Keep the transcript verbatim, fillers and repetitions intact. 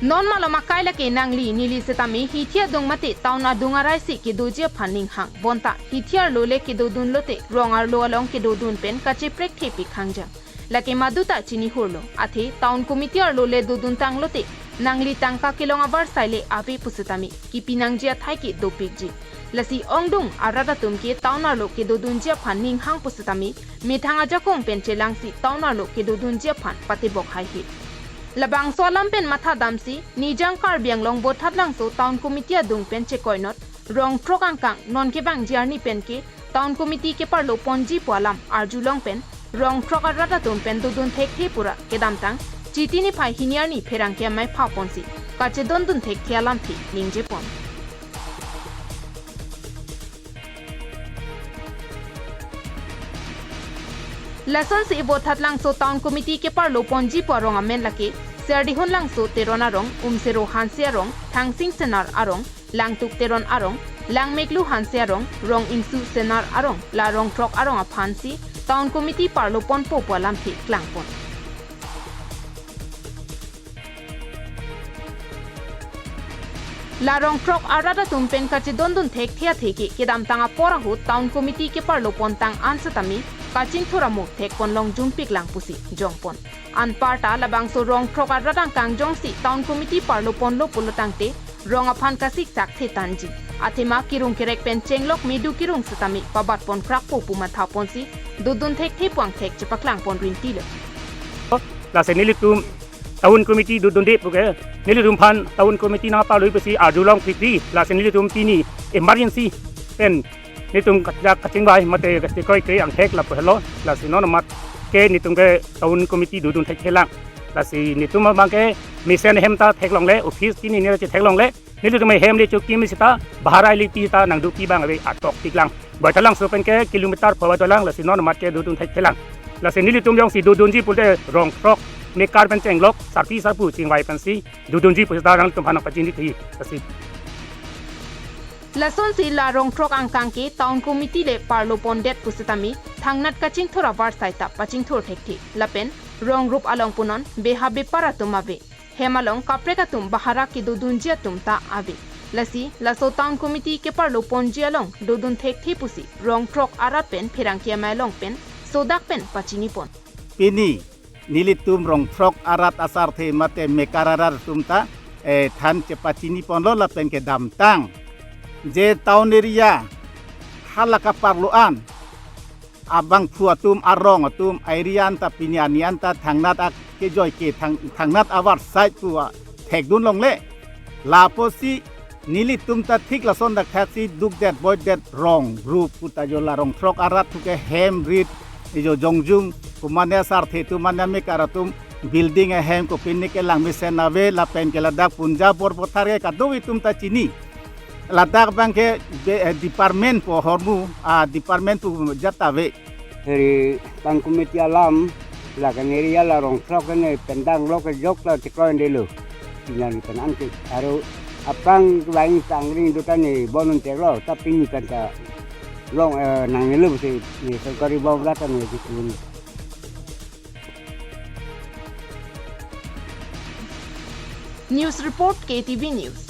Non malom akai lake nangli neli setame hithi adung mate town adung arai si kedoji aphan ninghang. Bonta hithi arlo le kedodun lote rong arlo along kedodun pen kacheprekthe pik hangjang. Lake maduta chinihurlo. Athe town committee arlo le dodun tang lote nangli tangka kelong avarsai le ave pusitame kipi nangji athai ke dopikji. Lasi ongdung arat atum ke town arlo kedodunji aphan ninghang pusitame methang ajakong pen chelangsi town arlo kedodunji aphan patebok haihe. Labangso alam pen matha damsi Nijang Karbi Anglong Bothatlangso Town Committee adung pen chekoinot rong throk angkang non kevangji arni pen ke Town Committee keparlo ponji pu alam arjulong pen rong throk arat atum pen dodun thekthe pura kedamtang Chiti niphai hini arni pherangke amei pha ponsi kachedondun thekthe alamthe ningjepon. Lasonsi Bothatlangso Town Committee keparlo ponji pu arong amen lake Serdihun Langso Teron arong, Umsero Hanse arong, Thangsing Senar arong, Langtuk Teron arong, Langmeklu Hanse arong, Rong Ingsu Senar arong, la rong throk arong aphansi Town Committee parlo ponpo pu alamthe klangpon. La rong throk arat atum pen kachedondun thekthe athe ke kedamtang apor ahut Town Committee keparlo pontang an setame kachingthur amo thekpon long jumpik lang pusi jongpon. Anparta labangso rong throk arat angkang jongsi Town Committee parlo ponlo pulo tangte rong aphan kasiksak thetanji. Athema kirung kerek pen chenglok medu kirung setame pabat pon krakpo pu matha ponsi dodun thekthe pu angthek chepaklang pon rintilo. Lasi nelitum Town Committee dodunde puke nelitum aphan Town Committee nangparloi pusi arjulong krikri, lasi nelitum pini emergency pen nelitum kachak kachingvai mate kachekoi ke angthek lapu helo, lasi non amat ke nelitum ke Town Committee dodun thekthelang. Lasi nelitum abang ke mesen hem ta theklongle, office pini neli chetheklongle, nelitum hem le choki mi sita, bahar ai lipi ta nangdupi abang ave atok tiklang. Bothatlangso pen ke kilometer pho dolang, lasi non amat ke dodun thekthelang. Lasi nelitum jongsi dodunji pulote rong throk mekar pen chenglok, sarpi sarpo chingvai pensi dodunji pu sita nangtum aphan pachini thi. Lasi Lasonsi la rong throk angkang ke Town Committee le parlo pondet pusitame thangnat kachingthur avarsai ta pachingthur thekthe. Lapen rong rup along punon beha bepar atum ave. Hem along kaprek atum bahara kedodunji atum ta ave. Lasi laso Town Committee keparlo ponji along dodun thekthe pusi rong throk arat pen pherangke amei along pen sodak pen pachinipon. Pini nelitum rong throk arat asarthe mate mekar arat atum ta, eh, than chepachiniponlo lapen kedamtang je town area hala kaparlo an abangphu atum, arong atum, area an ta pini arni an ta thangnat akejoi ke thang, thangnat avarsai pu athekdun longle. Lapusi nelitum ta thik lason dak thaksi dukdet boidet rong rup puta jo la rong throk arat thu ke hem rit jo jongjung kumania sarthe atum mania mekar atum building ahem kopine kelang mesen ave lapen ke ladak Punjab Borpathar ke kadokave atum ta chini. Ladak abang ke be-, eh, department pu ahormu, ah, department pu jat ave. Heri Town Committee alam, la kan area la rong throk ne pendang lo kejok la chekroindelo. Tina ni pen anke. Aro aphrang lain tangring duta ne bonun teklo, tapi ni kan ta long, eh, nangnelo si, ni sorkari bom la kan ne dikun. News report K T V News.